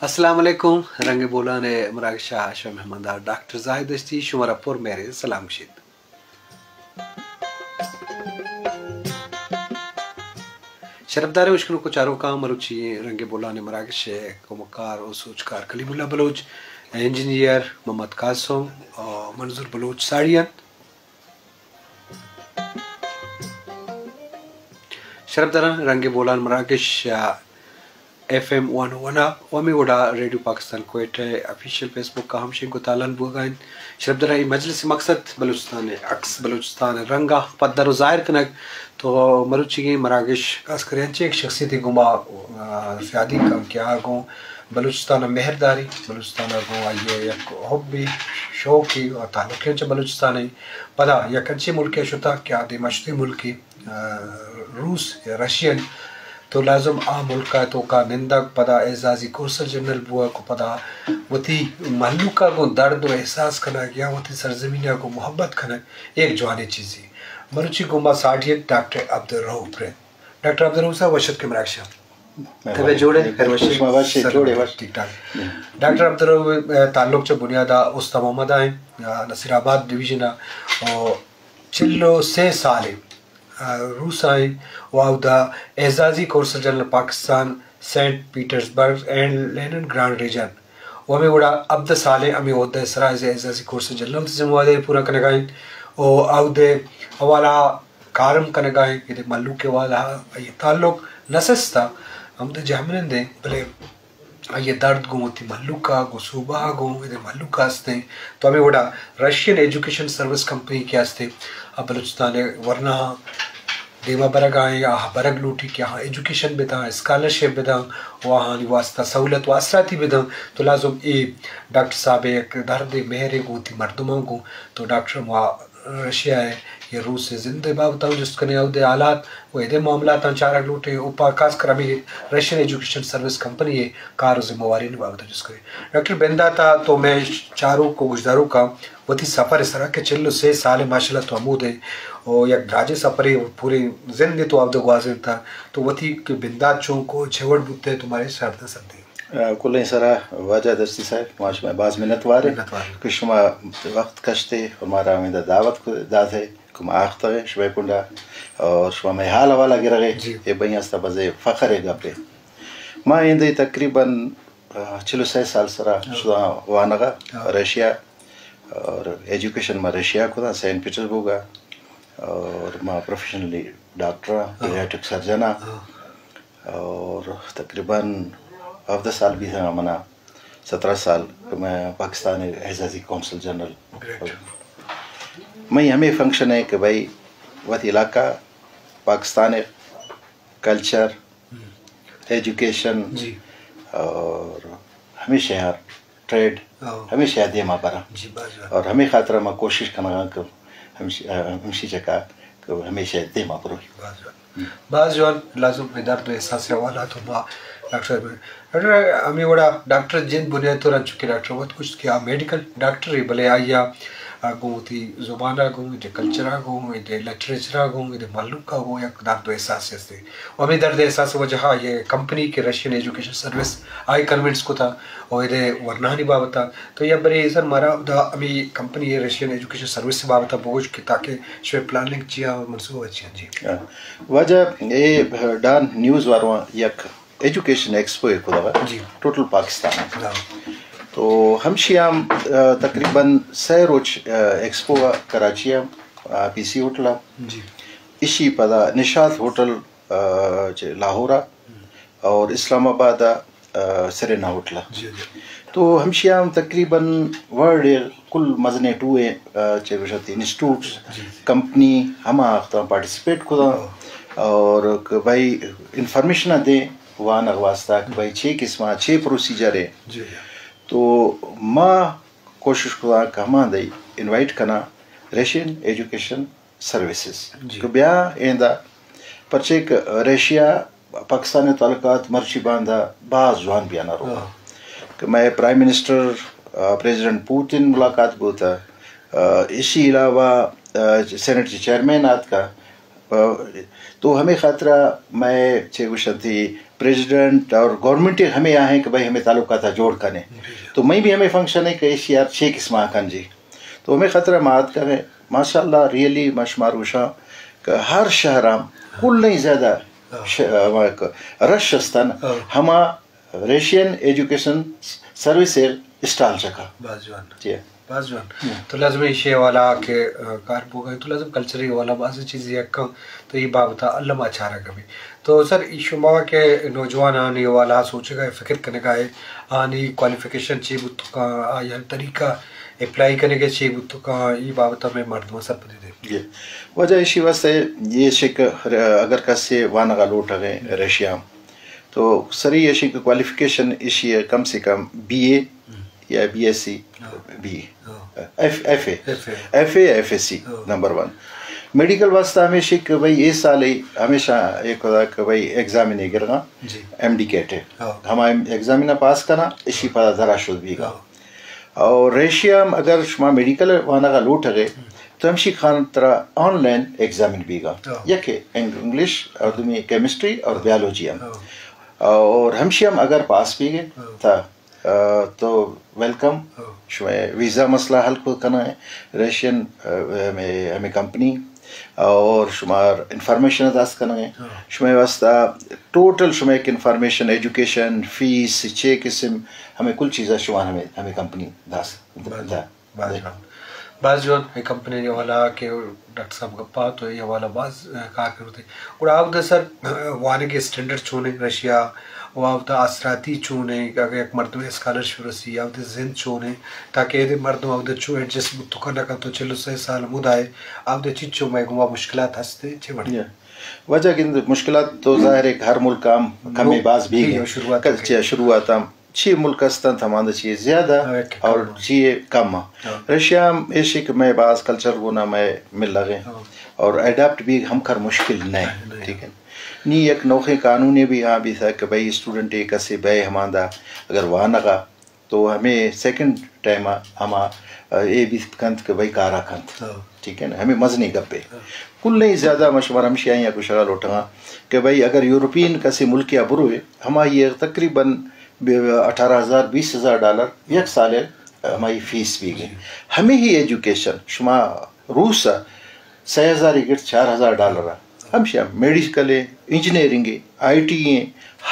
السلام علیکم۔ رنگ بولان ءِ مراگش ءَ شمئے مہماندار ڈاکٹر زاہد دشتی شمارا پر مہریں سلام گشیت۔ شرپداریں اشکنوک ءُ چاروکاں، مروچی رنگ بولان ءِ مراگش ءِ کمکار ءُ سوجکار کلیم اللہ بلوچ، انجینئر محمد قاسم ءُ منظور بلوچ ساڑی انت۔ شرپداراں، رنگ بولان مراگش ایف ایم ون ون ءَ ءُ ہمے وڑا ریڈیو پاکستان کوئٹہ ءِ آفیشل فیس بک ءَ ہم شنگ ءُ تالان بوگا انت۔ شرپداراں، اے مجلس مقصد بلوچستان ءِ عکس، بلوچستان ءِ رنگ ءَ پدر ءُ ظاہر کنگ۔ تو مروچیگیں مراگش خاص کر انچیں یک شخصیتے گوما، آ، سیادی کن کہ آ گوں بلوچستان ءَ مہر داری، بلوچستان ءَ گوں آئی ءِ یک حبے، شوقے ءُ تعلقے چہ بلوچستان ءَ۔ پدا یک انچیں ملکے ءَ شتا کہ آ دیما شتیں ملکے، آ، روس یا رشین، تو لازم آ ملک ءِ توکا نندگ، پدا اعزازی قونصل جنرل بوگ ءُ پدا وتی مہلوک ءَ گوں درد ءُ احساس کنگ یا وتی سرزمین ءَ گوں محبت کنگ، اے یک جوانیں چیزے۔ مروچی گوں ما ساڑی انت ڈاکٹر عبدالرؤف رند۔ ڈاکٹر عبدالرؤف صاحب، وش اتکے مراگش ءَ۔ تبے جوڑ ئے، خیر وش ئے؟ شما وش ئے، سلامت۔ جوڑ ئے، وش۔ ٹھیک ٹھاک۔ ڈاکٹر عبدالرؤف، اے، تعلق چہ بنیاد ءَ استان محمد ءَ انت، نصیر آباد ڈویژن ءَ، ءُ چل ءُ سے سال ءَ، آ، روس ءَ انت ءُ اودا اعزازی consul general Pakistan, Saint Petersburg and Leningrad region ءُ ہمے وڑا ہبدہ سال ءَ ہمے عہدہ ءِ سرا اعزازی قونصل جنرل ءِ ذمہ واری پورا کنگا انت ءُ اود ءِ حوالہ کارم کنگا انت، اے مھلوک ءِ حوالہ ءَ آئی ءِ تعلق نہ سستا، ہمدا جہمنند انت، بلے آئی ءِ درد گوں وتی مھلوک ءَ، گوں صوبہ ءَ، گوں اے مھلوک ءَ است انت۔ تو ہمے vada Russian education service company کہ است انت، آ بلوچستان ءِ ورناہاں دیما برگ ءَ انت، آ برگ لوٹی کہ آہاں ایجوکیشن بداں، اسکالرشپ بداں ءُ آہانی واسطہ سہولت ءُ آسراتی بداں۔ تو لازم اے ڈاکٹر صاحب ءِ یک درد ءُ مہرے گوں وتی مردماں گوں۔ تو ڈاکٹر، ما رشیا ءِ یا روس ءِ زند ءِ بابت ءَ جست کنیں، اود ءِ حالات ءُ اے معاملاتاں چارگ لوٹیں ءُ پہ خاص کر ہمے رشین ایجوکیشن سروس کمپنی ءِ کار ءُ ذمہ واریانی بابت ءَ جست کنیں۔ ڈاکٹر، بندات ءَ تو مئے چاروک ءُ گوشداروکاں وتی سفر ءِ سرا کہ چل ءُ سے سال ءَ ماشاءاللہ تو ہمود ئے ءُ یک دراجیں سفرے، پوریں زند ءَ تو اود ءَ گوازینتا، تو وتی کہ بندات چونک ءُ چہ وڑ بوتہ تو مارا سرپد سر دئے۔ آ، کلیں سرا واجہ دشتی صاحب، ما شمئے باز منت وار ایں منت وار ایں۔ کہ شما وقت کشتے ءُ مارا ہمیندا دعوت کو-، دات ئے کہ ما آختغ ایں شمئے کنڈا اور شما مئے حال حوالہ گرغ ئے، جی۔ اے بھئی استا بزے فخر ءِ گپے۔ ما ایندے تقریباً، آ، چل ءُ سے سال سرا ہاں۔ شداں وانغا ہاں۔ رشیا اور ایجوکیشن ما رشیا کتا، سینٹ پیٹرزبرگ ءَ، اور ما پروفیشنلی ڈاکٹر آں، ہاں۔ پیڈیاٹرک سرجن آں۔ ہاں۔ اور تقریباً ہبدہ سال بیثہ منا، سترہ سال کہ مئے پاکستان ءِ اعزازی قونصل جنرل۔ گریٹ۔ مئے ہمے فنکشن ایں کہ بھئی وتی علاقہ پاکستان ءِ کلچر، ہم۔ ایجوکیشن جی۔ اور ہمیشہ ٹریڈ ہاں۔ ہمیشہ دیما براں۔ جی، باز جوان۔ اور ہمے خاطر ما کوشش کنگا کہ ہمش-، ہمشی جگہ کہ ہمیشہ دیما بروی۔ باز جوان۔ باز جوان، لازم اے درد ءُ احساس ءِ حوالہ تو ما ڈاکٹر صاحب، ڈاکٹر ہمے وڑا ڈاکٹر جند بنیادی طور انچو کہ ڈاکٹر وت گوشت کہ آ میڈیکل ڈاکٹر ایں، بلے آئی ءَ گوں وتی زبان ءَ گوں، اے کلچر ءَ گوں، اے لٹریچر ءَ گوں، اے مھلوک ءَ گوں یک درد ءُ احساسے است۔ ءُ ہمے درد ءُ احساس ءِ وجہ ءَ آئی ءَ کمپنی کہ رشین ایجوکیشن سروس آئی کنونس کتا ءُ اے ورناہانی بابت ءَ۔ تو یک برے سر مارا دا ہمے کمپنی رشین ایجوکیشن سروس ءِ بابت ءَ بگوش کہ تاکہ شمئے پلاننگ چیا اور منصوبہ چیا؟ جی۔ واجہ، اے ڈان نیوز والاں یک ایجوکیشن ایکسپو ءِ کتگ جی۔ ٹوٹل پاکستان ءَ۔ ہاں۔ تو ہمشی ہم، آ، تقریباً سہ روچ، آ، ایکسپو ءَ کراچی ءَ، آ، پی سی ہوٹل ءَ۔ جی۔ اشی پدا نشاط ہوٹل، آ، چہ لاہور ءَ ہم۔ اور اسلام آباد ءَ، آ، سرینا ہوٹل ءَ۔ جی، جی۔ تو ہمشی ہم تقریباً ورلڈ ءِ کل مزنیں ٹو ایں، آ، چہ گوشتی انسٹیٹیوٹس، جی، جی۔ کمپنی ہما وخت ءَ پارٹیسپیٹ کتاں۔ ہاں۔ اور کہ بھئی انفارمیشن دیں وانگ واسطہ کہ بھئی چے قسم ءَ، چے پروسیجر ایں۔ جی، جی۔ تو ما کوشش کتاں کہ ہما دئی انوائٹ کناں رشین ایجوکیشن سروسز۔ جی۔ کہ بیا ایندا، پرچے کہ رشیا پاکستان ءِ تعلقات مرچی باندا باز جوان بیان ءَ روان۔ ہاں۔ کہ مئے پرائم منسٹر، آ، پریزیڈنٹ پوتن ملاقات بوتا، آ، ایشی علاوہ، آ، سینٹ چیئرمین آتکا، آ، تو ہمے خاطرہ مئے چے گوشنتی پریزیڈنٹ اور گورنمنٹ ہمے آہیں کہ بھئی ہمے تعلقات جوڑ کنے۔ تو مئے بھی ہمے فنکشن ہے کہ ایشی یار چھ قسم آ کن جی۔ تو ہمے خاطرہ ما آتکا ہے، ماشاءاللہ، ریئلی ما شمار گوشاں کہ ہر شہراں کل نہیں زیادہ ش-، آ، رش استن، ہما ریشین ایجوکیشن سروس ءِ اسٹال چکا۔ باز جوان۔ جی۔ باز جوان۔ تو لازم ایشی حوالہ کہ، آ، کار بوگا، تو لازم کلچری حوالہ بعض چیز یک تو یہ بابت علم آ چارگ بھی۔ تو سر، ای شما کہ نوجوانانی حوالہ سوچگا ہے، فکر کنگا ہے، آنی کوالیفیکیشن چی بوت کاں، آ، یا طریقہ اپلائی کنگے چی بوت کاں، ای بابت میں مردم سرپدی دے۔ جی۔ وجہ ایشی واسطے یہ شک اگر کسے وانگا لوٹگے رشیا، تو سری ایشی کہ کوالیفیکیشن ایشی ہے کم سے کم بی اے یا B S C, B A, F, F A, F A. F A یا F S C, number one. Medical واسطہ ہمیشہ کہ بھئی اے سال ہی ہمیشہ ایک ہوتا کہ بھئی ایگزامین ہی گرگا، جی۔ ایم ڈی کیٹ ہے۔ ہما ایگزامین پاس کنا، ایشی پدا درا شد بیگا۔ اور ریشیا ہم اگر شما میڈیکل وانگا لوٹگے، تو ہمشی خان ترا آن لائن ایگزامین بیگا۔ یک انگ-، انگلش اور دومی کیمسٹری اور بیالوجی ہم۔ اور ہمشی ہم اگر پاس بیگے، تا، آ، تو ویلکم۔ شما ویزا مسئلہ حل کو کنا ہے۔ ریشین، آ، ہمیں، ہمیں کمپنی اور شما انفارمیشن داس کنا ہے۔ شما واسطہ ٹوٹل شما ایک انفارمیشن، ایجوکیشن، فیس، چے قسم، ہمیں کل چیزا شما ہمیں، ہمیں کمپنی داس۔ باز جوان۔ باز جوان۔ اے کمپنی حوالہ کہ ڈاکٹر صاحب گپا تو اے حوالہ باز، آ، کار کرتے۔ گڑا آودا سر، آ، وانگی اسٹینڈرڈ چونے رشیا و آودا آسراتی چونے، اگر یک مردم اسکالرشپ رسی، آودا زند چونے، تاکہ اے مردم آودا چو ایڈجسٹ بوت کن نہ کن تو چل و سہ سال مدائے، آودا چچو مئے گما مشکلات ہستے، چے وڑے؟ وجہ گند مشکلات تو ظاہر ہے کہ ہر ملک ہم کمے باز بھی، شروعات، شروعات ہم چی ملک است انت ہماندا چی زیادہ اور چی کم۔ رشیا ہم ایشی کہ مئے باز کلچر گونا مئے مل لگے اور اڈاپٹ بھی ہم کر مشکل نہیں، ٹھیک ہے۔ نی یک نوخیں قانونے بھی ہاں بھی تھا کہ بھئی اسٹوڈنٹ ایک اسے بے ہماندا اگر وانگا تو ہمیں سیکنڈ ٹائم ہما اے بھی کنت کہ بھئی کارا کنت، ٹھیک ہے نا، ہمیں مزنی گپے۔ کل نہیں زیادہ مشورہ ہمشی آئیں گوشگا لوٹگا کہ بھئی اگر یورپین کسی ملک یا بروے ہما یہ تقریباً بہ-، اٹھارہ ہزار، بیس ہزار ڈالر یک سال ءِ ہمائی فیس بیگی۔ ہمے ہی ایجوکیشن شما روس ءَ سئے ہزار ءِ گٹ چار ہزار ڈالر ءَ۔ ہمشی ءَ میڈیکل ءِ، انجینئرنگ ءِ، آئی ٹی ءِ،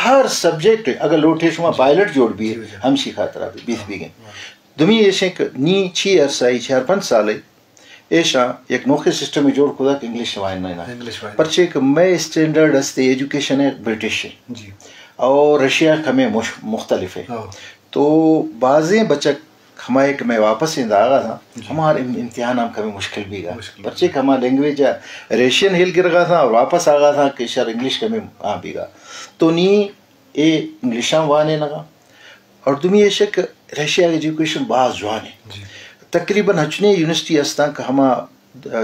ہر سبجیکٹ ءِ اگر لوٹے شما پائلٹ جوڑ بی، ہمشی خاطر ءَ بیت بیگی۔ دومی ایش کہ نی چی عرصہ ءَ، چار پنچ سال ءَ ایشاں یک نوخیں سسٹمے جوڑ کتگ کہ انگلش وانیناں۔ انگلش وانیناں۔ پرچے کہ مئے اسٹینڈرڈ است ایجوکیشن ءِ برٹش ءِ۔ جی۔ اور رشیا کمے مش-، مختلف ہے۔ ہاں۔ تو بازیں بچک ہمائے کہ مئے واپس ایں داغا تھا، جی۔ ہمار ام-، امتحان ہم کمے مشکل بیگا۔ مشکل۔ پرچے کہ ہما لینگویج ءَ ریشین ہیل گرگا تھا اور واپس آگا تھا کہ شر انگلش کمے آ بیگا۔ تو نی اے انگلشاں وانینگا۔ اور دومی ایش کہ رشیا ءِ ایجوکیشن باز جوان ہے۔ جی۔ تقریباً ہچنے یونیورسٹی ہستاں کہ ہما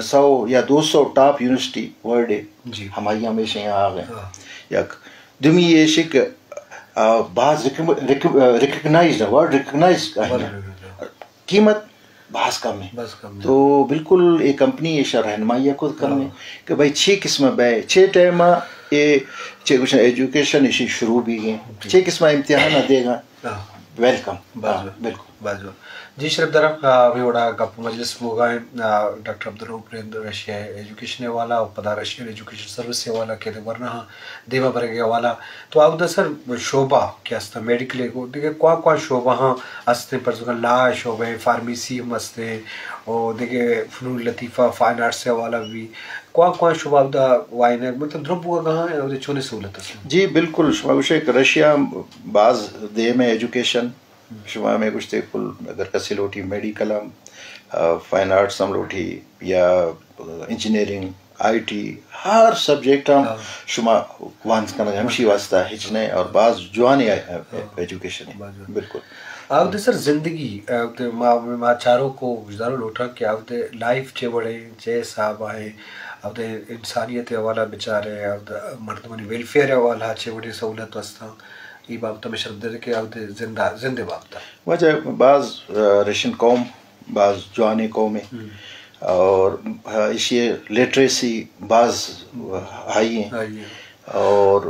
سو یا دو سو ٹاپ یونیورسٹی ورلڈ ہے۔ جی۔ ہمائی ہمیشہ یہاں آ گئے۔ ہاں۔ یک دومی ایش کہ، آ، باز ریکم-، ریکم-، ریکگنائزڈ ہے، ورلڈ ریکگنائزڈ ہے۔ World recognised. قیمت باز کم ہے۔ باز کم ہے۔ تو بالکل اے کمپنی ایشا رہنمائی ءَ خود کرنے، ہاں، کہ بھائی چھ قسم بے، چھ ٹائم اے چھ قسم ایجوکیشن ایشی شروع بیگی، جی، چھ قسم امتحان دے گا۔ ہاں۔ ویلکم۔ باز ہاں، ویل-، بالکل۔ باز ویل۔ جی شرف دارم، آ، ہمیں وڑا گپ مجلس بوگا ہیں، آ، ڈاکٹر عبدالرؤف رند رشیا ایجوکیشن والا اور پدا رشیا ایجوکیشن سروس والا کے ورنہ دیما برگے والا۔ تو آودا سر شعبہ کہ است میڈیکل ءِ، دگہ کواں کواں شعبہ ہاں است، پر لا شعبہ، فارمیسی ہم است، او دگہ فنون لطیفہ، فائن آرٹس ءِ حوالہ بھی کواں کواں شعبہ آودا وائنگ، مطلب درب ہوا گاں، او چونے سہولت است؟ جی بالکل، شما گوشے کہ رشیا باز دیم ہے ایجوکیشن، شما ہمیں گوشتے کل اگر کسی لوٹی میڈیکل ہم، آ، فائن آرٹس ہم لوٹی یا انجینئرنگ، آئی ٹی، ہر سبجیکٹ ہم، ہاں، شما وانت کنگ ہمشی واسطہ ہچ نہیں اور باز جوانی ایجوکیشن ہے۔ باز جوان۔ بالکل۔ آوتے سر زندگی، آوتے ما، ما چارو کو گزارو لوٹا کہ آوتے لائف چے وڑے، چے حساب آئے، آوتے انسانیت حوالہ بچارے، آوتے مردمانی ویلفیئر حوالہ چے وڑے سہولت واسطہ، ای بابت میں شرط دے کہ آوتے زندہ، زندے بابت۔ واجہ باز، آ، رشن قوم باز جوانیں قومے۔ اور ایشی لٹریسی باز ہائی ہیں۔ اور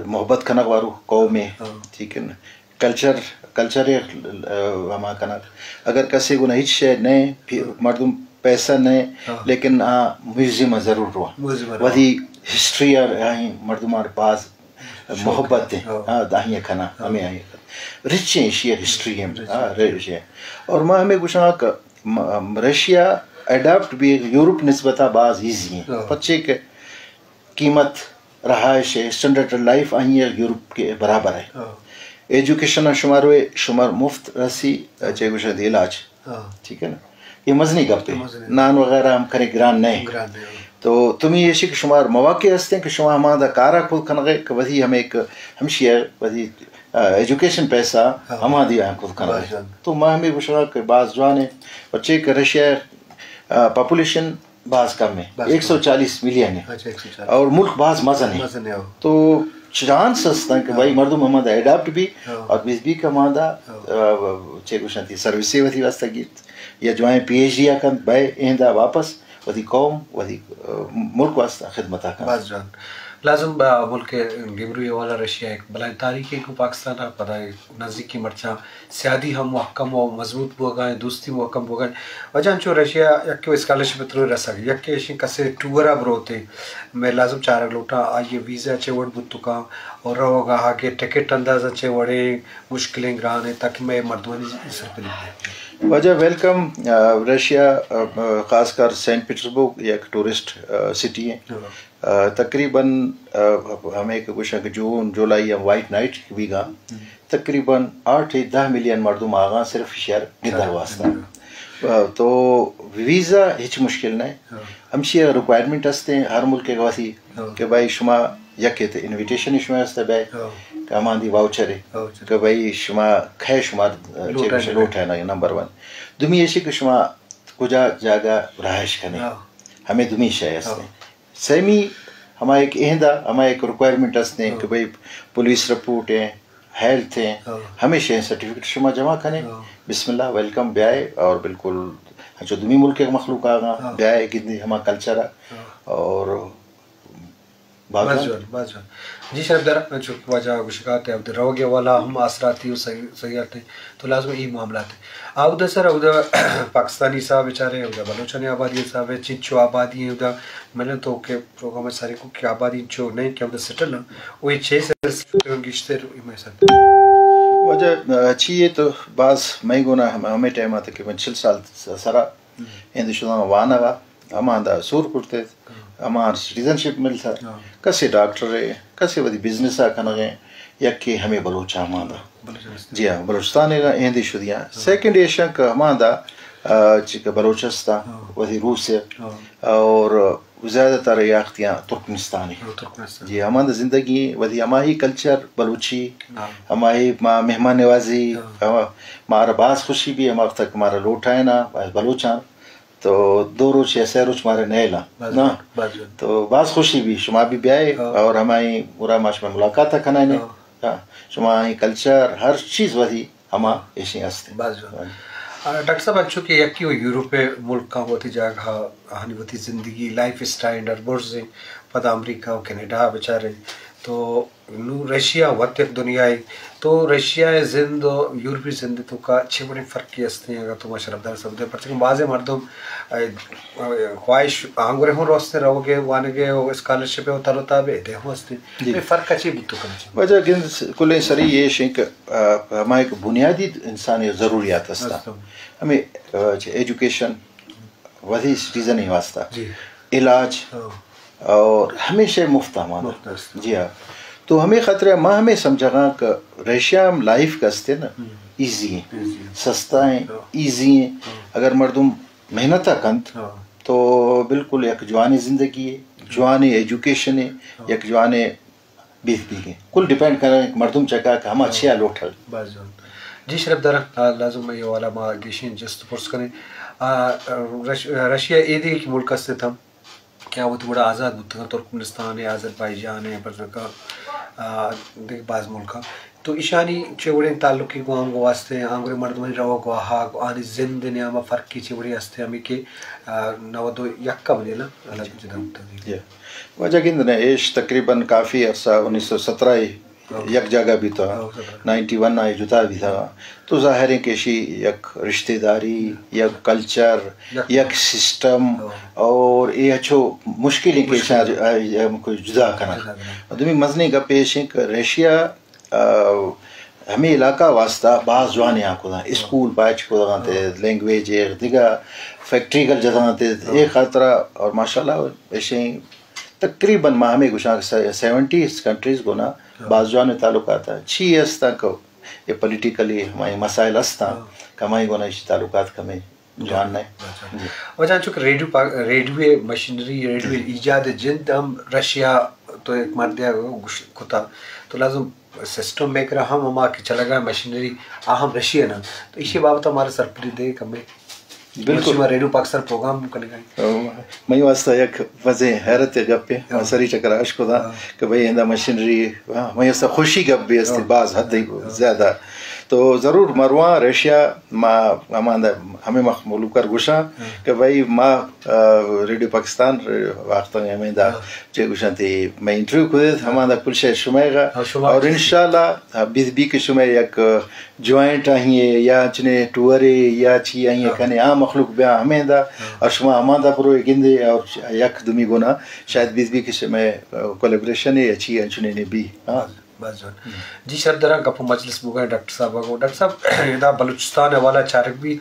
محبت کنگ وارو قومے۔ ٹھیک ہے نا؟ کلچر، کلچر ہما کنگ۔ اگر کسے گونا ہچ شے نئے، مردم پیسہ نئے، لیکن آ میوزیم ضرور روا۔ وتی ہسٹری آئی مردمان باز محبت ہیں۔ ہاں، داہیاں کنا، ہمیں آئی کنا۔ رچ ہیں ایشی ہسٹری ہیں۔ ہاں، رچ ہیں۔ اور ما ہمیں گوشاں کہ رشیا اڈاپٹ بھی یورپ نسبتا باز ایزی ہیں۔ پچے کہ قیمت، رہائش ہے، اسٹینڈرڈ لائف آئی ہے یورپ کے برابر ہے۔ ایجوکیشن شمار ہوئے، شمار مفت رسی، چاہے گوشاں علاج۔ ٹھیک ہے نا؟ یہ مزنی گپ ہے۔ نان وغیرہ ہم کھنے گران نہیں۔ تو تمی ایشی کہ شمار مواقع ہستے کہ شما ہما دا کارا خود کنغے کہ وزی ہمیں ایک ہمشی ہے وزی ایجوکیشن پیسہ ہما دی آن خود کنغے۔ تو ما ہمیں گوشگا کہ باز جوان ہے، بچے کہ رشیا پاپولیشن باز کم ہے، ایک سو چالیس ملین ہے۔ اور ملک باز مزن ہے۔ تو چانس ہستن کہ بھائی مردم ہما دا اڈاپٹ بھی اور بس بھی کہ ہما دا چے گوشن تی سروسے وتی واسطہ گیت یا جوائیں پی ایچ ڈی آ کنت، بئے ایندا واپس وتی قوم، وتی ملک واسطہ خدمت آ کنت۔ باز جوان۔ لازم با ملک گیمروی حوالہ رشیا ایک بلائیں تاریخ کو پاکستان آ پدا نزدیکی مرچاں سیادی ہم محکم و مضبوط بوگا ہیں، دوستی محکم بوگا ہیں۔ وجہ انچو رشیا یک اسکالرشپ ترو رسگ، یک ایشی کسے ٹور آ بروتے، میں لازم چارگ لوٹاں آئی ویزا چے وڑ بوتکاں اور روگا ہا کے ٹکٹ اندازہ چے وڑے مشکلیں گران ہیں تاکہ میں مردمانی سرپدی بہ۔ واجہ ویلکم، رشیا، خاص کر سینٹ پیٹرزبرگ یک ٹورسٹ سٹی ہے۔ تقریباً ہمیں کہ گوشاں کہ جون جولائی یا وائٹ نائٹ بھی گا، تقریباً آٹھ یا دہ ملین مردم آگاں صرف شہر گندگ واسطہ۔ تو ویزا ہچ مشکل نہیں، ہمشی ریکوائرمنٹ ہستے ہر ملک کے واسی کہ بھائی شما یک انویٹیشن شما ہستے بھائی کہ ہمان دی واؤچر ہے کہ بھائی شما کھے شما لوٹ ہے نا، نمبر ون۔ دومی ایشی کہ شما کجا جاگہ رہائش کنے، ہمیں دومی شے ہستے۔ سیمی ہما ایک اہدا، ہما ایک ریکوائرمنٹ ہستے کہ بھائی پولیس رپورٹ ہے، ہیلتھ ہیں، ہمیشہ ہیں سرٹیفکیٹ شما جمع کنے۔ بسم اللہ، ویلکم بیائے اور بالکل ہنچو دومی ملک کے مخلوق آگا بیائے گندی ہما کلچر اور باز جوان، باز جوان۔ جی شرف دار، چونکہ واجہ گوشگا تے اودا روگے والا ہم آسراتی و سہی-، سہیارت ہیں، تو لازم ای معاملات ہیں۔ اودا سر، اودا پاکستانی حساب چارے، اودا بلوچانی آبادی حساب ہے، چنچو آبادی ہیں اودا، ملن تو کہ پروگرام ساری کو کہ آبادی چو نہیں کہ اودا سٹل ہیں، وہ چھ سے گیشتر میں سر۔ واجہ، چی یہ تو باز میں گونا ہم-، ہمیں ٹائم آتا کہ من چل سال س-، سرا ہند شدان وانگا، ہما دا سور کرتے، ہما سٹیزن شپ ملتا، کسے ڈاکٹر ہے، کسے ودی بزنس آ کنگے، یکے ہمیں بلوچ ہما دا۔ جی ہاں، بلوچستان ہے، ہندی شدیاں۔ سیکنڈ ایشن کہ ہما دا، آ، چی کہ بلوچستان، ودی روس ہے، اور زیادہ تر ریاستیاں ترکمنستان ہے۔ جی، ہما دا زندگی، ودی ہما ہی کلچر بلوچی، ہما ہی ما مہمان نوازی، ہما، مارا باز خوشی بھی، ہما وقت تک مارا لوٹائے نا، بلوچان۔ تو دو روچ یا سہ روچ مارے نیلا۔ باز نا؟ جوان، باز جوان۔ تو باز خوشی بھی، شما بھی بیائے اور ہمائی گورا ما شما ملاقات کنائے نے۔ ہاں، شما ہی کلچر، ہر چیز وہی ہما ایشی ہستے۔ باز جوان۔ آ، ڈاکٹر صاحب، انچو کہ یکی و یورپ ملک کا وتی جاگہ، ہنی وتی زندگی، لائف اسٹینڈرڈ برز ہیں، پدا امریکہ و کینیڈا بچارے۔ تو نوں رشیا وت یک دنیائے، تو رشیا ءِ زند و یورپی زند ءِ توکا چے وڑیں فرقے ہستیں؟ اگاں تو ما شرفدار سبدے، پرچہ کہ بازیں مردم، اے، اے، خواہش آنگرے ہوں روستے روگے، وانگے و اسکالرشپ و تر و تاب ادے ہوں ہستیں۔ جی۔ اے فرق چی بوتو کنچی؟ واجہ گند س-، کلیں سری یہ شنک، آ، ہما ایک بنیادی انسانی ضروریات ہستا۔ ہستا۔ ہمیں، آ، چہ ایجوکیشن، وتی سٹیزن ءِ واسطہ۔ جی۔ علاج اور ہمیشہ مفت ہمارا۔ مفت است۔ جی ہاں۔ تو ہمیں خاطر ما ہمیں سمجھگا کہ رشیا ہم لائف کا استے نا، ایزی ہیں، ایزی ہیں۔ سستا ہیں، ایزی ہیں۔ اگر مردم محنت کنت تو بالکل یک جوانی زندگی ہے، جوانی ایجوکیشن ہے، یک جوانی بیت بیگیں۔ کل ڈیپینڈ کنیں کہ مردم چکا کہ ہما چیا لوٹل۔ باز جوان۔ جی شرف دار، آ، لازم اے حوالہ ما گیشیں جست پرس کنیں۔ آ، رش-، رشیا اے دگہ ملک است ہم کہ آ وتی وڑا آزاد بوتگاں، ترکمنستان ہے، آذربائیجان ہے، بزگا، آ، دگہ باز ملک ہاں۔ تو ایشانی چے وڑیں تعلقی گوں آنگو واسطے، آنگرے مردمانی روگ و آہگ، آنی زند نیاما فرقی چے وڑیں ہستے ہمیں کہ، آ، نود و یک ء بنیلا الگ جدا ہوتا دی۔ جی۔ واجہ گند نے ایش تقریباً کافی عرصہ انیس سو سترہ ہی ہاں۔ یک جاگہ بیتا، ہاں، سترہ۔ نائنٹی ون آئی جدا بیتا۔ تو ظاہر ہے کہ ایشی یک رشتہ داری، یک کلچر، یک یک سسٹم، ہاں۔ اور یہ اچھو مشکل ہے کہ مشکل ایشاں ہے۔ آ، ہم کوئی جدا کرنا۔ جدا کرنا۔ دومی مزنی گپ ایش ہے کہ رشیا، آ، ہمیں علاقہ واسطہ باز جوانے آ کدا، اسکول پاچ کدا تے، ہاں۔ لینگویج ہے، دیگا فیکٹری کل جدا تے، ہاں۔ یہ خاطرہ اور ماشاءاللہ ایشی تقریباً ما ہمیں گوشاں کہ سے-، سیونٹی کنٹریز گونا ہاں۔ باز جوان تعلقات ہیں۔ چی ہستاں کہ یہ پولیٹیکلی ہمائی مسائل ہستاں ہاں۔ کہ ہمائی گونا ایشی تعلقات کمیں جوان نہیں۔ اچھا۔ جی۔ واجہ چونکہ ریڈیو پا-، ریڈیو مشینری، ریڈیو جی۔ ایجاد جند ہم رشیا تو ایک مردیا گوش کتا۔ تو لازم سسٹم میکر ہم ہما کہ چلگا مشینری آ ہم رشیا نا۔ تو ایشی بابت ہمارا سرپری دے کمیں۔ بالکل۔ شما ریڈیو پاکستان پروگرام کنگا۔ منی واسطہ یک وزیں حیرت گپے، ہاں۔ سری چکر اش کدا ہاں۔ کہ بھئی ایندا مشینری، ہاں، منی واسطہ خوشی گپ بھی است، ہاں۔ باز حد ہاں۔ زیادہ۔ تو ضرور مرواں رشیا ما ہماندا ہمیں مخ ملوکر گوشاں ہاں۔ کہ بھئی ما، آ، ریڈیو پاکستان وقت ہمیں دا ہاں۔ چے گوشاں تی میں انٹرویو کو دے، ہماندا کل شے شمائے گا۔ ہاں، شما اور انشاءاللہ آ، بیت بی کہ شمئے یک جوائنٹ آہی یا چنے ٹورے یا چی آہی ہاں۔ کنے آ مخلوق بیا ہمیں دا ہاں۔ اور شما ہما دا برو گندے اور یک دومی گونا شاید بیت بی کہ شمئے، آ، کولیبریشن یا چی انچنے نے بی۔ ہاں۔ بس جوان۔ جی سر، درا گپ و مجلس بوگا ڈاکٹر صاحب کو۔ ڈاکٹر صاحب، ادا بلوچستان حوالہ چارگ بھی،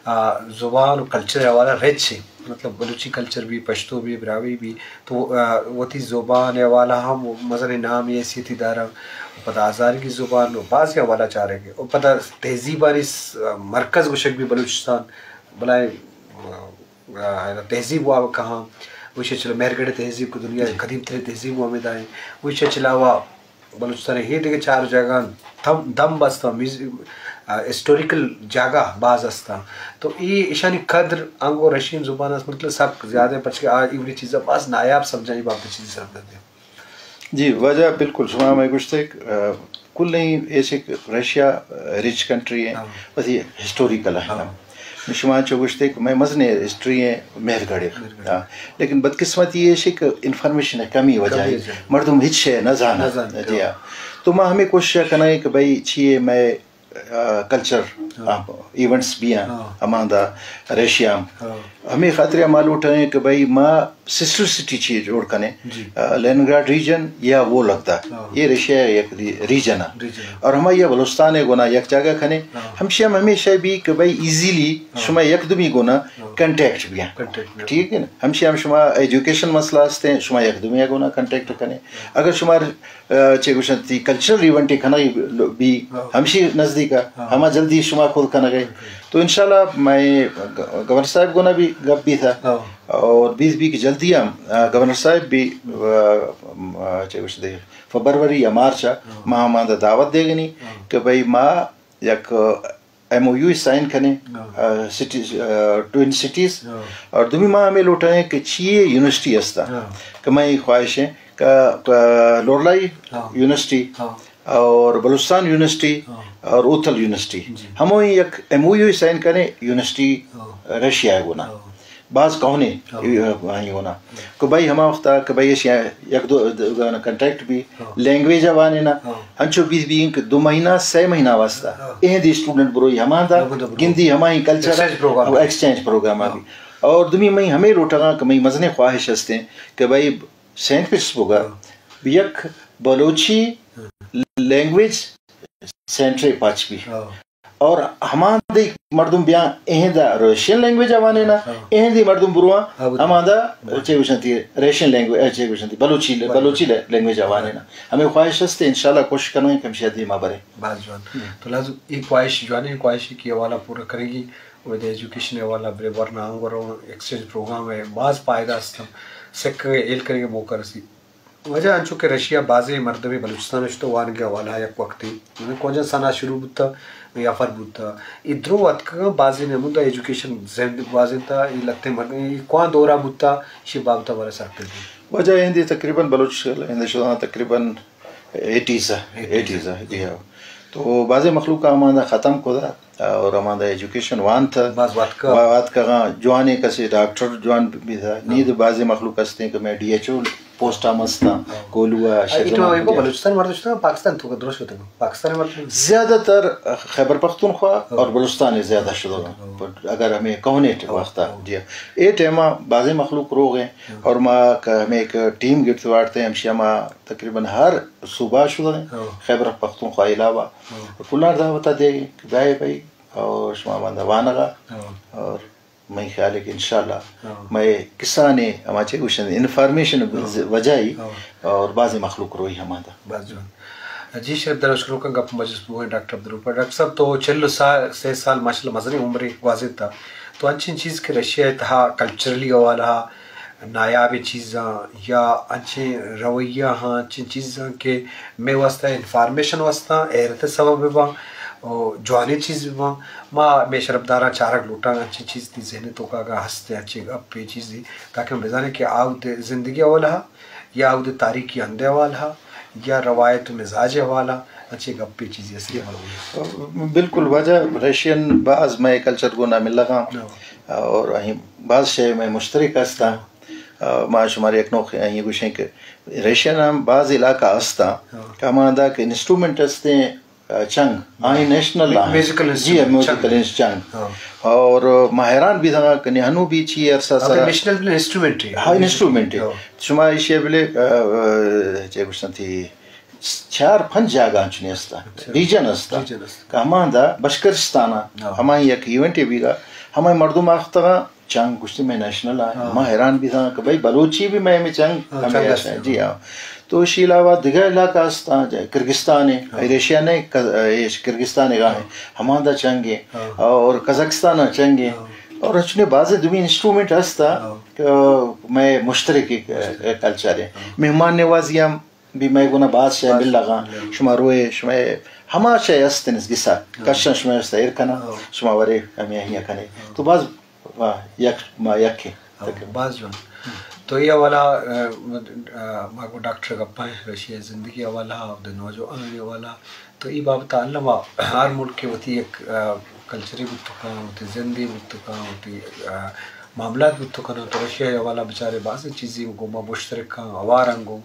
آ، زبان و کلچر حوالہ رچ ہے۔ مطلب بلوچی کلچر بھی، پشتو بھی، براہوئی بھی، تو، آ، وتی زبان ءِ حوالہ ہم مزنیں نام ءُ حیثیتے داراں۔ پدا ہزارگی زبان ءُ بازیں حوالہ چارگ ءَ۔ ءُ پدا تہذیبانی س-، مرکز گوشگ بی بلوچستان، بلائیں، آ، آ، تہذیب واب کہاں، گوشے چلو مہرگڑھ تہذیب کو دنیا ءِ قدیم ترین تہذیب ءُ ہمیں دائیں۔ گوشے چلاوا بلوچستان ءِ ہے دگہ چار جاگہاں دم، دم بستاں، میوز-، آ، ہسٹوریکل جاگہ باز ہستاں۔ تو اے ایشانی قدر انگو رشین زبان است، مطلب سک زیادہ، پرچہ کہ آ ایوڑی چیزاں باز نایاب سمجھاں، اے بابت چیزی سر بدے۔ جی، واجہ بالکل شما ہمے گوشتے کہ، آ، کل نہیں ایسے کہ رشیا، آ، رچ کنٹری ہے، ہاں۔ بس یہ ہسٹوریکل ہے۔ ہاں۔ شما چو گوشتے کہ میں مزنیں ہسٹری ہیں مہرگڑھ ءِ۔ مہرگڑھ۔ ہاں۔ لیکن بدقسمتی یہ ہے کہ انفارمیشن ءِ کمی وجہ کمی ہے۔ وجہ۔ مردم ہچ شے نہ زاناں۔ نہ زاناں۔ جی ہاں۔ تو ما ہمیں کوشش کنائیں کہ بھئی چیے میں، آ، کلچر، ہاں۔ آ، ایونٹس بھی ہیں، ہاں۔ ہماندا رشیا۔ ہاں۔ ہمیں خاطر ما لوٹائیں کہ بھئی ما سسٹر سٹی چی جوڑ کنے، جی۔ آ، لیننگراڈ ریجن یا وہ لگتا۔ ہاں۔ یہ رشیا ءِ یک ری-، ریجن ہے۔ ریجن ہے۔ اور ہمیں یہ بلوچستان ءِ گونا یک جاگہ کنے۔ ہاں۔ ہمشی ہم ہمیشہ بھی کہ بھئی ایزیلی ہاں۔ شما یک دومی گونا ہاں۔ کنٹیکٹ بھی ہیں۔ کنٹیکٹ بھی ہیں۔ ٹھیک ہے نا؟ ہمشی ہم شما ایجوکیشن مسئلہ ہستے ہیں، شما یک دومی گونا کنٹیکٹ کنے۔ ہاں۔ اگر شما، آ، چے گوشن تی کلچرل ایونٹ کنگی بھی ہاں۔ ہمشی نزدیک ہے، ہاں۔ ہما جلدی شما خود کنگے۔ ہاں۔ تو انشاءاللہ میں گ-، گورنر صاحب گونا بھی گپ بھی تھا۔ ہاں۔ اور بیت بھی کہ جلدی ہم، آ، گورنر صاحب بھی، آ، آ، چے گوشتے فبروری یا مارچ ءَ ہاں۔ ما ہماندا دعوت دے گنی ہاں۔ کہ بھئی ما یک ایم او یو سائن کنے، ہاں۔ آ، سٹی، آ، ٹوئن سٹیز ہاں۔ اور دومی ما ہمیں لوٹائیں کہ چیے یونیورسٹی ہستا ہاں۔ کہ میں خواہش ہے کہ، کہ لورالائی ہاں۔ یونیورسٹی ہاں۔ اور بلوچستان یونیورسٹی ہاں۔ اور اوتھل یونیورسٹی جی۔ ہمو یک ایم او یو سائن کنے یونیورسٹی ہاں۔ رشیا ءِ گونا۔ ہاں۔ باز کہنے ہاں۔ آئی گونا۔ ہاں۔ کہ بھئی ہما وقتا کہ بھئی ایشی یک دو، دو، دو کنٹریکٹ بھی ہاں۔ لینگویج ءَ وانے نا۔ ہاں۔ انچو بیت بھی کہ دو مہینہ، سے مہینہ واسطہ ہاں۔ ایں دی اسٹوڈنٹ بروئی ہماندا، ہاں، بروئی۔ گندی ہمائی کلچر ایکسچینج پروگرام ہاں۔ بھی۔ اور دومی میں ہمیں لوٹگاں کہ میں مزنے خواہش ہستیں کہ بھئی سینٹ پیٹرسبرگ ءَ ہاں۔ یک بلوچی ہاں۔ لینگویج سینٹرے پاچ بی۔ ہاں۔ اور ہماں دے مردم بیاں ایں دا رشین لینگویج ءَ وانے نا، ہاں۔ ایں دی مردم برواں ہاں، بلکل۔ ہماں دا چے گوشنتی رشین لینگویج، چے گوشنتی بلوچی، بلکل۔ بلوچی لے-، لینگویج ءَ وانے نا۔ ہمیں خواہش ہستے انشاءاللہ کوشش کنیں کہ ہمشی دیما برے۔ باز جوان۔ ہم۔ تو لازم ایک خواہش، جوانیں خواہش کی حوالہ پورا کرے گی۔ و دے ایجوکیشن حوالہ برے ورنا انگو رو ایکسچینج پروگرام ہے، باز فائدہ است۔ سکھے ہیل کرے موقع رسی۔ واجہ انچو کہ رشیا بازیں مردمے بلوچستان ءَ شتہ وانگ ءِ حوالہ ءَ یک وقتے، مطلب کونجا سنا شروع بوتا یا فر بوتا، اے درو اتکگاں بازیں ہمودا ایجوکیشن زند گوازینتا، اے لتیں مردم اے کواں دورا بوتا، ایشی بابت ءَ مارا سرپد۔ واجہ ہندی تقریباً بلوچ ہندی شداں تقریباً ایٹیز ءَ، ایٹیز ءَ۔ ایٹیز ءَ، جی ہاں۔ تو بازیں مخلوق ہماندا ختم کتا اور ہماندا ایجوکیشن وانت۔ باز واتکا۔ وا-، واتکا، ہاں، جوانیں کسے ڈاکٹر جوان بیتا۔ نی تو بازیں مخلوق ہستیں کہ میں ڈی ایچ او پوسٹ ہم ہستاں، ہاں۔ کولو ء، اے تو شہزمان اے کو ڈی ایچ او۔ بلوچستان مردم شتگ، پاکستان تو درست شتگ، پاکستان مردم۔ زیادہ تر خیبر پختونخوا ہاں۔ اور بلوچستان زیادہ شتگ۔ ہاں۔ پر اگر ہمیں کہنیٹ ہاں۔ وقتا، ہاں۔ جی ہاں۔ اے ٹائما بازیں مخلوق روغ ہیں ہاں۔ اور ما ک-، ہمیں ایک ٹیم گرت وارتے ہیں، ہمشی ہما تقریباً ہر صوبہ شدہ ہیں، ہاں۔ خیبر پختونخوا علاوہ ہاں۔ کلار دعوت دے کہ بھائی بھائی اور شما بندہ وانگا ہاں۔ اور میں خیال ہے کہ انشاءاللہ ہاں۔ میں کسانے ہما چے گوشن انفارمیشن ہاں۔ وجہی ہاں۔ اور بازیں مخلوق روئی ہماندا۔ باز جوان۔ جی شرف دار، شروع کن گپ مجلس بوئیں ڈاکٹر عبدالروف۔ ڈاکٹر صاحب تو چل و سا-، سے سال ماشاءاللہ مزنیں عمرے گوازینتا۔ تو انچیں چیز کہ رشیا ء تہا کلچرلی حوالہ نایابیں چیزاں یا انچیں رویہ ہاں، انچیں چیزاں کہ مئے واسطہ انفارمیشن واسطہ حیرت سبب بہ باں، او جوانیں چیز بہ باں۔ ما مئے شرفداراں چارگ لوٹاں، انچیں چیز تی ذہن توکا اگاں ہست انچیں گپے چیزے، تاکہ ہم بزانیں کہ آ اودے زندگی حوالہ یا اودے تاریخی ہندے حوالہ یا روایت و مزاج حوالہ انچیں گپے چیزے است۔ بالکل واجہ، رشین باز مئے کلچر گونا ملغاں ہاں۔ اور ایں باز شے مئے مشترک ہستاں۔ ہاں۔ آ، ما شمار یک نوخ ایں گوشیں کہ ریشن ہم باز علاقہ ہستاں ہاں۔ کہ ہماندا کہ انسٹرومنٹ ہستیں، آ، چنگ، آئی نیشنل می-، آئیں۔ میوزیکل جی، انسٹرومنٹ، میوزیکل چنگ۔ انس-، چنگ۔ ہاں۔ اور ما حیران بھی تھا کہ نہنو بھی چی عرصہ ابھی سرا نیشنل بھی انسٹرومنٹ ہے۔ ہاں، انسٹرومنٹ ہے۔ ہاں۔ شما ایشی بلے، آ، آ، چے گوشتن تھی، چار پنچ جاگہ انچنی ہستا، اچھا۔ ریجن ہستا۔ ریجن ہستا۔ کہ ہماندا بشکرستان ہاں۔ ہمائی یک ایونٹ بیگا، ہمائی مردم آختگا، چنگ گوشتی میں نیشنل آئے۔ ہاں۔ ما حیران بھی تھا کہ بھئی بلوچی بھی میں، میں چنگ ہاں، ہمیں چنگ ایسا ہے۔ ہستا۔ جی ہاں۔ تو اسی علاوہ دیگر علاقہ ہستا، جے کرگستان ہے، ہاں۔ ایریشیا نے کز-، ایش کرگستان ہے، ہاں۔ ہماندا چنگ ہے۔ ہاں۔ اور قزاقستان چنگ ہے۔ ہاں۔ اور اچنے بازے دومی انسٹرومنٹ ہستا ہاں۔ کہ میں مشترک ایک، ایک کلچر ہے۔ ہاں۔ مہمان نوازی ہم بھی مئے گونا باز شے باز مل لگا۔ مل لگا۔ شما روئے، شما ہما شے است نس گسا۔ ہاں۔ کشاں شما است ایر کنا، ہاں۔ شما ورے ہمیں ہیا کنے۔ ہاں۔ تو باز، واہ، یک، ما یک ہے۔ ہاں، تقریباً۔ باز جوان۔ تو یہ حوالہ، آ، آ، ما کو ڈاکٹر گپا ہے، رشیا زندگی حوالہ، اور دے نوجوان حوالہ۔ تو ای بابت اللہ ما ہر ملک کے وتی یک، آ، کلچری بوت کن، وتی زندے بوت کن، وتی، آ، معاملات بوت کن۔ تو رشیا حوالہ بچارے باز چیزیں گوما مشترک کن، ہوار انگو۔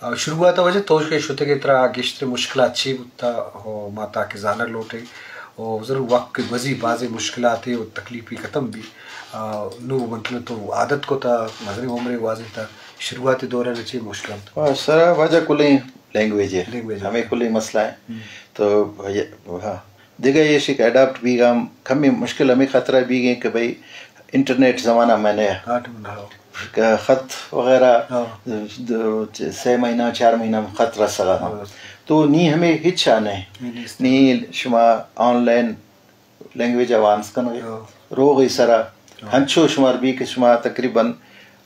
آ، شروعات واجہ تو کہ شتگے ترا گیشتر مشکلات چی بوتا؟ ہو، ما تاکہ زانگ لوٹیں۔ او ضرور وقت کے گوزی بازیں مشکلات و تکلیفی ختم بھی۔ آ، نو مطلب تو عادت کو تا، مزنی عمرے گوازی تا، شروعات دوران چی مشکلات؟ آ، سرا واجہ کلیں لینگویج ہے۔ لینگویج ہے۔ ہمیں کلیں مسئلہ ہے۔ ہم۔ تو یہ، ہاں۔ دیگہ یہ شک اڈاپٹ بیگا ہم کمی مشکل ہمیں خطرہ بیگیں کہ بھئی انٹرنیٹ زمانہ میں نے ہاں، ٹھیک ہے۔ کہ خط وغیرہ ہاں۔ دو، چ-، سے مہینہ، چار مہینہ خط رسگا ہاں۔ ہاں۔ تو نی ہمیں ہچ آ نہیں۔ نہیں، نہیں۔ نی شما آن لائن لینگویج آوانس کنگے۔ ہاں۔ روغی سرا ہاں۔ ہنچو شمار بھی کہ شما تقریباً،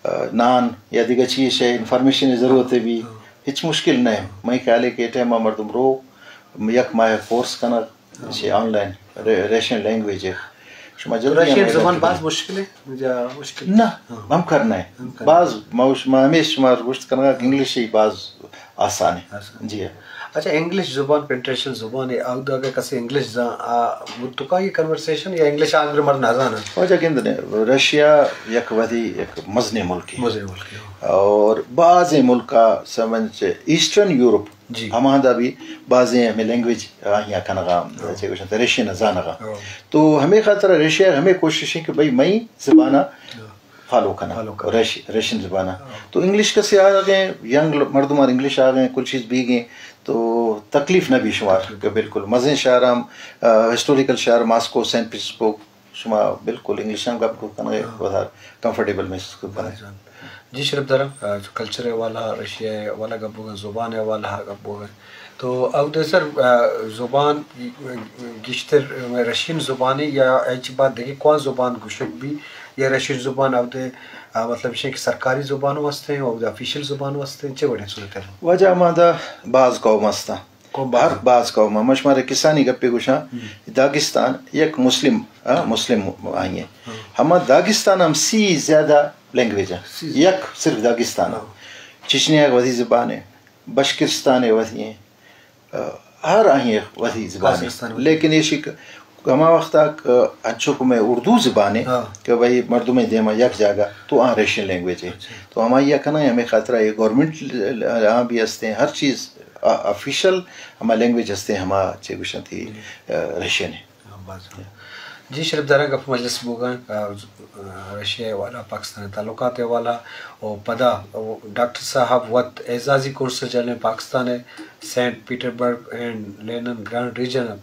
آ، نان یا دیگہ چیز شے انفارمیشن ضرورت ہے بھی۔ ہاں۔ ہچ مشکل نہیں۔ ہاں۔ میں خیال ہے کہ ٹائم مردم رو یک ماہ کورس کنگ۔ ہاں۔ چی آن لائن، رے-، ریشن لینگویج ہے۔ شما جلدی رشین ہمیں زبان لینگویج باز مشکل ہے؟ یا مشکل؟ نہ، ہاں۔ ہم کرنا ہے۔ ہم کرنا ہے۔ باز ما، ما ہمیش شما گوشت کنگا کہ انگلش ہی باز آسان ہے۔ آسان۔ جی ہاں۔ اچھا، انگلش زبان پینٹریشن زبان ہے، آؤ اگر کسی انگلش زان، آ، وہ تو کا یہ کنورسیشن یا انگلش آگے مر نہ زانا؟ واجہ گند نے، رشیا یک ودی، یک مزنی ملک ہے۔ مزنی ملک ہے۔ اور بعض ملک کا سمجھ ایسٹرن یورپ جی۔ ہماندا بھی بازیں ہمیں لینگویج آہیا کنگا، ہاں۔ چے گوشن، ریشین زانگا۔ ہاں۔ تو ہمیں خاطر ریشیا ہمیں کوشش ہے کہ بھئی مئی زبانا ہاں۔ فالو کنا۔ فالو کنا۔ ریش-، ریشین زبانا۔ ہاں۔ تو انگلش کسے آگیں، ینگ ل-، مردم اور انگلش آگیں، کل چیز بیگیں، تو تکلیف نہ بھی شمار تکلیف۔ کہ بالکل مزیں شہر ہم، آ، ہسٹوریکل شہر ماسکو، سینٹ پیٹرسبرگ، شما بالکل انگلش ہم گپ کو کنگے، ہاں۔ ودا کمفرٹیبل محسوس کو کنگے۔ جی شرف دارم، آ، کلچر حوالہ، رشیا حوالہ گپ بوگن، زبان حوالہ گپ بوگن۔ تو اود سر، آ، زبان گیشتر رشین زبانی یا ایچ بعد دیگه کوان زبان گوشگ بھی یا رشین زبان اود، آ، مطلب شے کہ سرکاری زبان ہستیں، اود آفیشل زبان ہستیں، چے وڑیں صورت ہے؟ واجہ ہماندا باز قوم ہستاں۔ قوم باز۔ ہر باز قوم، ہم شمارے کسانی گپے گوشاں، ہم۔ داغستان یک مسلم، آ، ہاں۔ مسلم آئی ہیں۔ ہاں۔ ہما داغستان ہم سی زیادہ لینگویج ہیں۔ سی زیادہ۔ یک صرف داغستان ہے۔ ہاں۔ چچنیا وتی زبان ہے، بشکرستان ہے وتی ہیں، آ، ہر آئی ءِ وتی زبان ءِ۔ پاکستان وتی۔ لیکن ایشی ک-، ہما وخت ءَ کہ انچو کہ مئے اردو زبان ءِ ہاں۔ کہ بھئی مردمے دیما یک جاگہ تو آ رشین لینگویج ءِ۔ اچھا۔ تو ہمائی ءَ کناں، ہمے خاطر ءَ یہ گورنمنٹ آ بھی ہستیں، ہر چیز آ-، آفیشل ہما لینگویج ہستیں، ہما چے گوشنتی، جی۔ آ، رشین ءِ۔ ہاں، باز۔ جی شریف دارا گپ مجلس بوگا، آ، آ، رشیا ءِ حوالہ، پاکستان ءِ تعلقات ءِ حوالہ، او پدا او ڈاکٹر صاحب وت اعزازی قونصل جنرل پاکستان ءِ سینٹ پیٹربرگ اینڈ لینن گرانڈ ریجن ءَ،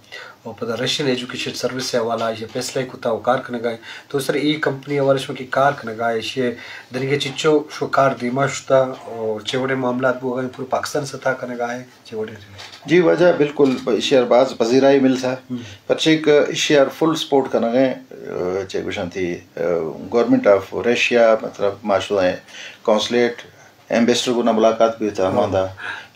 او پدا رشین ایجوکیشن سروس ءِ حوالہ ءَ ایشی ءَ فیصلہ کتا او کار کنگا ایں۔ تو سر، ای کمپنی ءِ حوالہ ءَ شما کہ کار کنگا اے، ایشی ءِ دنیگہ چچو شو کار دیما شتا او چے وڑیں معاملات بوگا ایں، پورے پاکستان ءِ سطح کنگا اے؟ چے وڑیں؟ جی، واجہ بالکل، ایشی ءَ باز پذیرائی ملتا۔ ہم۔ پرچے کہ ایشی ءَ فل سپورٹ کنگ ءَ، آ، چے گوشنتی، آ، گورنمنٹ آف رشیا، مطلب، ما شدہ ایں قونصلیٹ، ایمبیسڈر گونا ملاقات بیتا ہاں۔ ہماندا،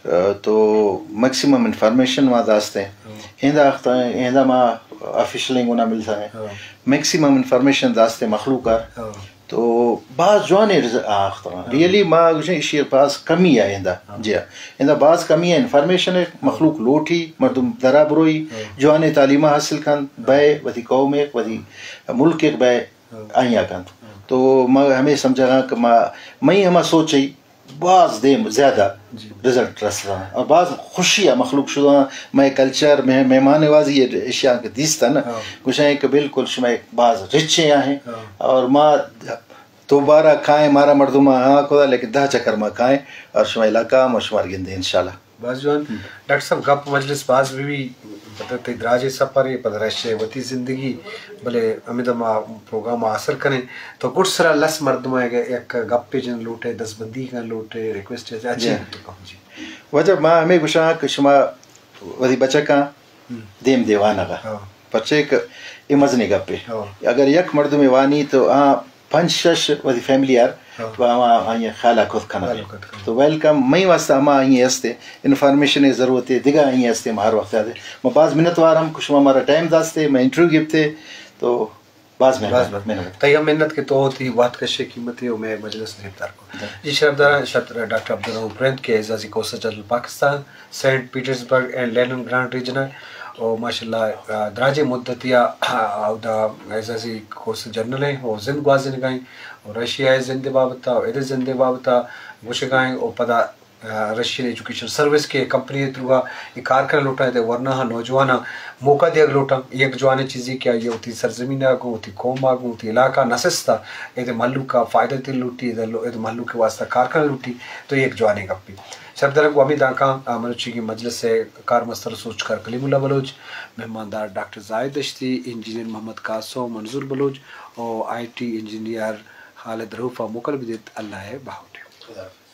آ، تو میکسیمم انفارمیشن ما داستے۔ ہاں۔ ایندا اختا، ایندا ما آفیشلیں گونا ملتا ایں۔ ہاں۔ میکسیمم انفارمیشن داستے مخلوق ءَ۔ ہاں۔ تو باز جوانیں رز-، آ، اختراع۔ ہاں۔ ریئلی ما گوشیں ایشی باز کمی ہے ایندا۔ ہاں۔ جی ہاں۔ ایندا باز کمی ہے، انفارمیشن ہے، مخلوق لوٹی، مردم درا بروئی، ہاں۔ جوانیں تعلیم حاصل کن، ہاں۔ بئے وتی قوم ءِ، وتی ملک ءِ بئے ہاں۔ آئیا کنت۔ ہاں۔ تو ما ہمیں سمجھا کہ ما، مئی ہما سوچی باز دیم زیادہ جی۔ رزلٹ رستا اور باز خوشی ہے مخلوق شدہ، مئے کلچر، مئے مہمان نوازی یہ اشیاء کے دیستا نا، ہاں۔ گوشاں کہ بالکل شما ایک باز رچے ہیں ہاں۔ اور ما دوبارہ کائیں، مارا مردم ہاں خدا، لیکن دہ چکر ما کائیں اور شما علاقہ ہم شمار گندے انشاءاللہ۔ باز جوان۔ ہم۔ ڈاکٹر صاحب، گپ مجلس باز بی بی، پدا تئی دراجیں سفر ءَ، پدا رشیا ءِ وتی زندگی، بلے ہمدا ما پروگرام ءَ آسر کنیں۔ تو گڈ سرا لس مردم ءَ اگہ یک گپے جن لوٹے، دستبندی کن لوٹے، ریکویسٹ ہے، اچھے جی۔ تو کم جی۔ واجہ ما ہمیں گوشاں کہ شما وتی بچکاں ہم۔ دیم دیوان اگا۔ ہاں۔ پرچے کہ اے مزنیں گپے۔ ہاں۔ اگر یک مردمے وانی تو آ پنچ شش وتی فیملی آر ہاں۔ تو آواں آئی خیال ءَ کت کناں۔ خیال ءَ کت کناں۔ تو ویلکم، مئی واسطہ ہما آئی ہستے، انفارمیشن ءِ ضرورت ہے، دگہ آئی ہستے، ما ہر وقت آتے۔ ما باز منت وار ہم کہ شما مارا ٹائم داستے، میں انٹرویو گپتے، تو باز باز مہربانی، باز۔ منت۔ تئی ہم منت کہ تو وتی وقت کشے قیمتی و میں مجلس گرفتار کو۔ جی۔ جی شرفدار، شت-، ڈاکٹر عبدالرؤف رند کہ اعزازی consul general Pakistan, Saint Petersburg and Leningrad region ءَ، و ماشاءاللہ، آ، دراجیں مدتی ءَ، آ، اودا اعزازی قونصل جنرل ہیں، و زند گوازینگا ہیں، و رشیا ءِ زند بابت ءَ، و ادے زند بابت ءَ گوشگا ہیں، و پدا، آ، رشین ایجوکیشن سروس کہ کمپنی ءِ تھرو ءَ اے کار کنگ لوٹاں، ادے ورناہاں نوجواناں موقع دیگ لوٹاں۔ یک جوانیں چیزے کہ آئی ءَ وتی سرزمین ءَ گوں، وتی قوم ءَ گوں، وتی علاقہ ءَ نسستا، ادے مھلوک ءَ فائدہ دے لوٹی، ادے لو-، ادے مھلوک ءِ واسطہ کار کنگ لوٹی، تو یک جوانیں گپے۔ شرفدار گوں ہمے دانکاں، آ، مروچیگیں مجلس ءِ کارمستر ءُ سوجکار کلیم اللہ بلوچ، مہماندار ڈاکٹر زاہد دشتی، انجینئر محمد قاسم، منظور بلوچ ءُ آئی ٹی انجینئر خالد رؤف ءَ موکل بدیت۔ اللہ ءِ باہوٹ۔ خدا حافظ۔